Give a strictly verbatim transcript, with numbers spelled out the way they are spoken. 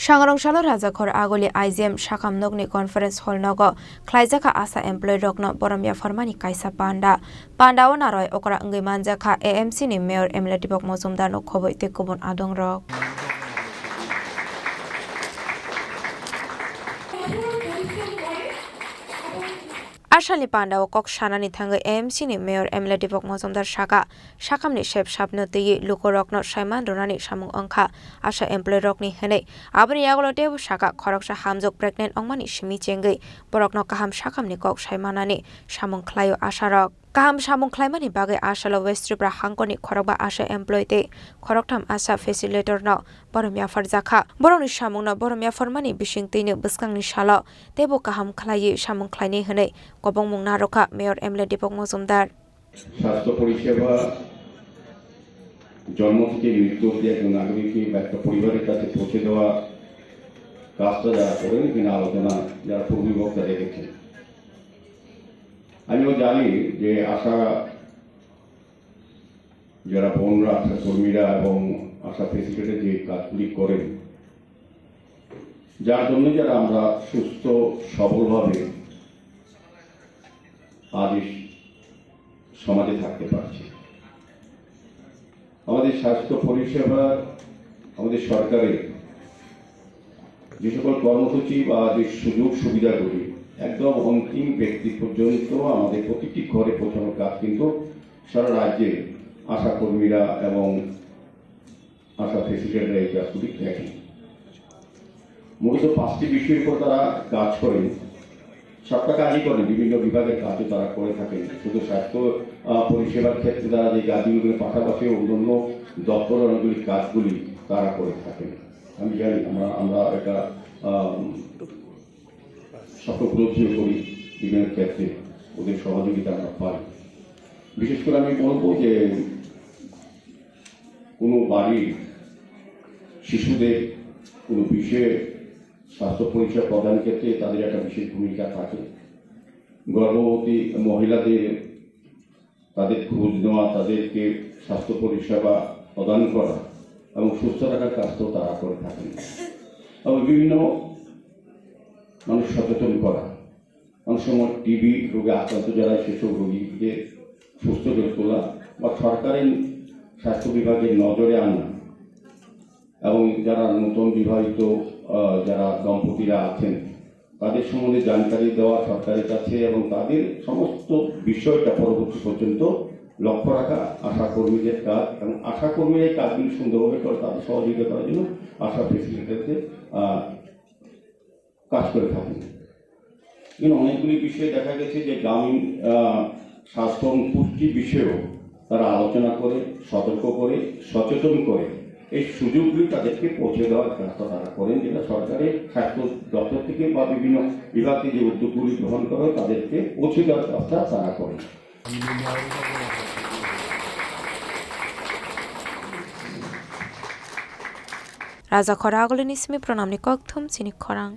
Sangrong salo Rajakhor Aguli I G M sakam nokni conference hall nogo khlaijakha ASHA employee rokno borom yapharmani kaisa panda. Panda o naroi okra wngwi manjakha A M C ni mayor M L A Deepak Majumdar no khoboi tei kubun adong rok. ASHA ni panda o kok sanani thangwi A M C ni mayor M L A Deepak Majumdar saka, sakamni sep sapno twiwi lukurokno saiman rwnani samung wngkha ASHA employee rokni hwnwi. Aboni yagulo teibo saka khoroksa hamjwk pregnant wngmani simi chengwi borokno kaham sakamni kok saimanani samung khlaio ASHA rok. Kaham samung khlaimani bagwi ASHA lo West Tripura hangkorni khorokba ASHA employee tei khoroktham ASHA facilitator no borom yapharjakha. Borokni samungno borom yapharmani bisingtwino bwskangni salo teibo kaham khlaiwi samung khlainai hwnwi kobongmung narwkha Mayor M L A Deepak Majumdar. স্বাস্থ্য পরিষেবা জন্ম থেকে মৃত্যু অবধি একজন নাগরিককে বা একটা পরিবারের কাছে পৌঁছে দেওয়া কাজটা যারা করেন, এখানে আলোচনা যারা পূর্ববক্তা রেখেছেন। আমিও জানি যে আশা, যারা বোনরা, আশা কর্মীরা এবং আশা ফেসিলিটেটর যে কাজগুলি করেন, যার জন্য যারা আমরা সুস্থ সবলভাবে আজ এই সমাজে থাকতে পারছি। আমাদের স্বাস্থ্য পরিষেবা, আমাদের সরকারের যে সকল কর্মসূচি বা যে সুযোগ সুবিধাগুলি একদম অন্তিম ব্যক্তি পর্যন্ত আমাদের প্রতিটি ঘরে পৌঁছানোর কাজ কিন্তু সারা রাজ্যে আশা কর্মীরা এবং আশা ফেসিলিটেটররা এই কাজগুলি দেখেন। মূলত পাঁচটি বিষয়ের উপর তারা কাজ করেন, সবটা কাজই করেন, বিভিন্ন বিভাগের কাজও তারা করে থাকেন। শুধু স্বাস্থ্য, আহ, পরিষেবার ক্ষেত্রে তারা যে কাজগুলি করেন, পাশাপাশি অন্যান্য দপ্তরের অনেকগুলি কাজগুলি তারা করে থাকেন। আমি জানি, আমরা, আমরা এটা, আহ, সব উপলব্ধিও করি, বিভিন্ন ক্ষেত্রে ওদের সহযোগিতা আমরা পাই। বিশেষ করে আমি বলবো যে কোনো বাড়ির শিশুদের কোনো বিষয়ে স্বাস্থ্য পরিষেবা প্রদান ক্ষেত্রে তাদের একটা বিশেষ ভূমিকা থাকে। গর্ভবতী মহিলাদের, তাদের খোঁজ নেওয়া, তাদেরকে স্বাস্থ্য পরিষেবা প্রদান করা এবং সুস্থ রাখার কাজটাও তারা করে থাকেন। এবং বিভিন্ন মানুষ সচেতন করা, অনেক সময় টিবি রোগে আক্রান্ত যারা, সেসব রোগীকে সুস্থ করে তোলা বা সরকারি স্বাস্থ্য বিভাগের নজরে আনা এবং যারা নতুন বিবাহিত, আহ, যারা দম্পতিরা আছেন, তাদের সম্বন্ধে জানকারি দেওয়া সরকারের কাছে এবং তাদের সমস্ত বিষয়টা পরবর্তী পর্যন্ত লক্ষ্য রাখা আশা কর্মীদের কাজ এবং আশা কর্মীরা এই কাজগুলি সুন্দরভাবে করে তাদের সহযোগিতা করার জন্য আশা ফেসিলিটেটরদের, আহ, কাজ করে থাকেন। কিন্তু অনেকগুলি বিষয়ে দেখা গেছে যে গ্রামীণ, আহ, স্বাস্থ্য এবং পুষ্টি বিষয়েও তারা আলোচনা করে, সতর্ক করে, সচেতন করে এই সুযোগগুলি তাদেরকে পৌঁছে দেওয়ার কাজটা তারা করেন, যেটা সরকারের স্বাস্থ্য দপ্তর থেকে বা বিভিন্ন বিভাগ থেকে যে উদ্যোগগুলি গ্রহণ করা হয় তাদেরকে পৌঁছে দেওয়ার কাজটা তারা করেন। Raja Khora Agulini simi pranamni kokthum chini khorang.